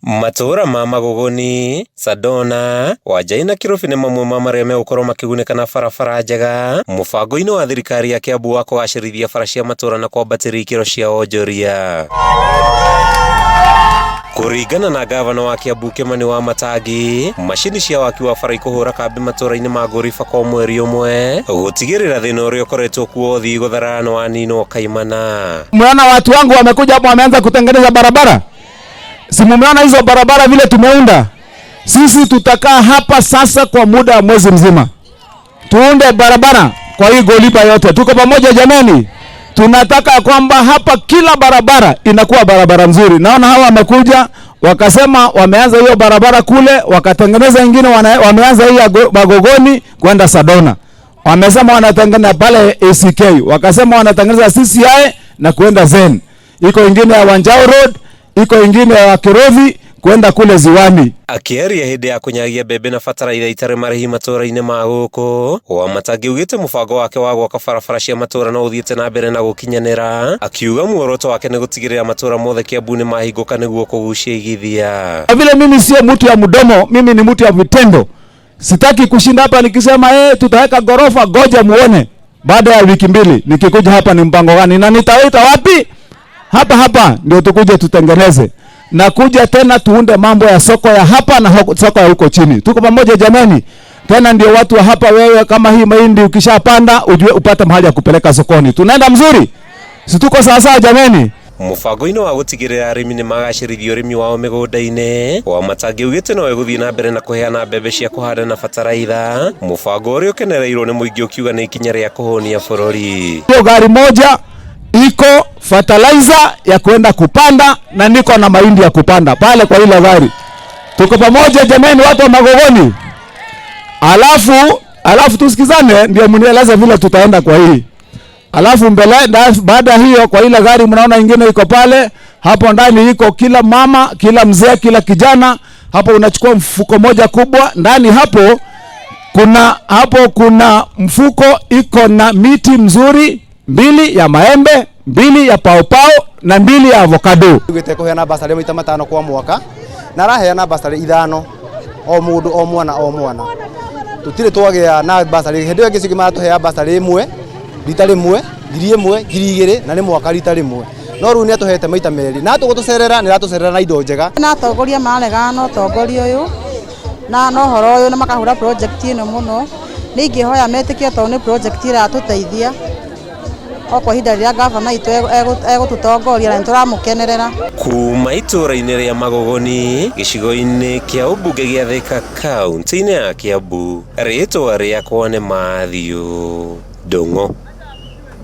Matũũra ma Magũgũni, Sandona, Wanjai na Kĩrũbi nĩ mamwe ma marĩa megũkorwo makĩgunĩka na barabara njega mũbango-inĩ wa thirikari ya Kiambu wa kũgacĩrithia bara cia matũũra na kwambatĩria ikĩro cia wonjoria. Kũringana na gavana wa Kiambu Kimani Wamatangi, macini cia waki wa bara ikũhũra kambĩ matũũra-inĩ ma Ngũriba kwa mweri ũmwe gũtigĩrĩra thĩna ũrĩa ũkoretwo kuo ũthii gũtharara nĩ waninwo kaimana. Mmeona watu wangu wamekuja hapo, wameanza kutengeneza barabara. Si mumeona hizo barabara vile tumeunda? Sisi tutakaa hapa sasa kwa muda wa mwezi mzima, tuunde barabara kwa hii Goliba yote. Tuko pamoja jamani? Tunataka kwamba hapa kila barabara inakuwa barabara nzuri. Naona hawa wamekuja wakasema wameanza hiyo barabara kule, wakatengeneza ingine, wameanza hii ya Magogoni kwenda Sadona, wamesema wanatengeneza pale ACK, wakasema wanatengeneza CCI na kwenda Zen, iko ingine ya Wanjao Road, iko ingine ya Kirovi kwenda kule Ziwani. Akĩaria hĩndĩ ya kũnyagia mbembe na bataraitha itarĩ marĩhi matũũra-inĩ ma gũkũ, Wamatangi augĩte mũbango wake wa gwaka barabara cia matũũra no ũthiĩte na mbere na gũkinyanĩra, akiuga muoroto wake nĩ gũtigĩrĩra matũũra mothe Kiambu nĩ mahingũka nĩguo kũgucia igithia. Kwa vile mimi sio mtu ya mdomo, mimi ni mtu ya vitendo. Sitaki kushinda hapa nikisema tutaweka gorofa, goja muone baada ya wiki mbili nikikuja hapa ni mpango gani na nitawaita wapi? Hapa hapa ndio tukuje tutengeneze na kuja tena tuunde mambo ya soko ya hapa na soko ya huko chini. Tuko pamoja jamani? Tena ndio watu wa hapa, wewe kama hii mahindi ukishapanda ujue upate mahali ya kupeleka sokoni. Tunaenda mzuri? Si tuko sawa sawa jamani? Mũbango-inĩ wa gũtigĩrĩra arĩmi nĩ magacĩrithia ũrĩmi wao mĩgũnda-inĩ, Wamatangi augĩte no ĩgũthiĩ na mbere na kũheana mbembe cia kũhanda na bataraitha, mũbango ũrĩa ũkenereirwo nĩ mũingĩ ũkiuga nĩ ikinya rĩa kũhũnia bũrũri. Hiyo gari moja iko fertilizer ya kwenda kupanda na niko na mahindi ya kupanda pale kwa ile gari. Tuko pamoja jamani, watu wa Magogoni? Alafu tusikizane ndio mnieleze vile tutaenda kwa hii. Alafu mbele baada ya hiyo kwa ile gari mnaona ingine iko pale, hapo ndani iko kila mama, kila mzee, kila kijana. Hapo unachukua mfuko moja kubwa, ndani hapo kuna mfuko iko na miti mzuri, 2 ya maembe, 2 ya paopao na 2 ya avocado. Ugite kuheana basari maita matano kwa mwaka na araheana basari 5 o mundu o mwana o mwana. Tutire twagea na basari hindi ĩyo ĩngĩ maratuhea basari ĩmwe rita rĩmwe ngiri ĩmwe ngiri igĩrĩ na nĩ mwaka rita rĩmwe, no rĩu nĩatũhete maita merĩ na tũgũtũcerera nĩratũcerera na indo njega. Na atongoria maregana na ũtongoria ũyũ na no ũhoro ũyũ na makahũra project ĩno mũno. Nĩ ingĩhoya metĩkie tondũ nĩ project ĩratũteithia o kwa ihinda rĩrĩa gavana witũ egũtũtongoria na nĩtũramũkenerera. Kuma itũũra-inĩ rĩa Magogoni gĩcigo-inĩ kĩa ũmbunge gĩa Thika kaunti-inĩ ya Kiambu, rĩtwa rĩakwa nĩ Matthew Ndung'u.